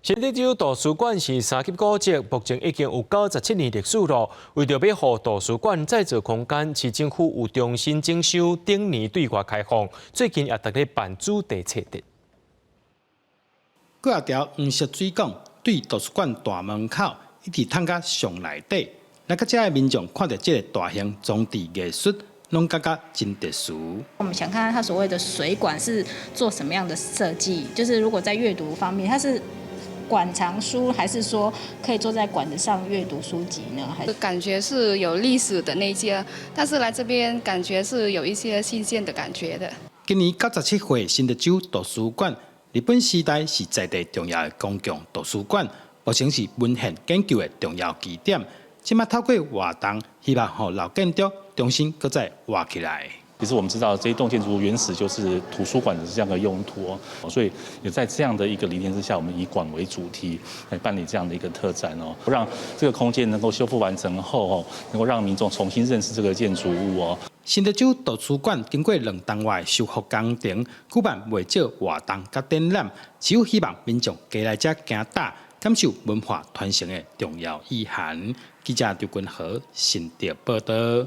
新竹州圖書館是三級古蹟，目前已經有97年歷史囉。為著欲予圖書館再造空間，市政府有重新整修，頂年對外開放。最近也佇咧辦主題冊展。幾仔條黃色水管對圖書館大門口，一直淌到上內底。來到遮的民眾看著這個大型裝置藝術，攏感覺真特殊。我們想看看它所謂的水管是做什麼樣的設計，就是如果在閱讀方面，它是館藏書，還是說可以坐在管子上閱讀書籍呢？還是感覺是有歷史的那些，但是來這邊感覺是有一些新鮮的感覺的。今年97歲新竹州圖書館，日本時代是在地重要的公共圖書館，目前是文獻研究的重要基點。這馬透過活動，希望予老建築重新閣再活起來。其實我們知道這一棟建築物原始就是圖書館的這樣的用途哦，所以也在這樣的一個理念之下，我們以館為主題來辦理這樣的一個特展哦，讓這個空間能夠修復完成後哦，能夠讓民眾重新認識這個建築物哦。新竹州圖書館經過2冬外修復工程，舉辦袂少活動佮展覽，只有希望民眾加來遮行搭，感受文化傳承的重要意涵。記者劉君和新竹報導。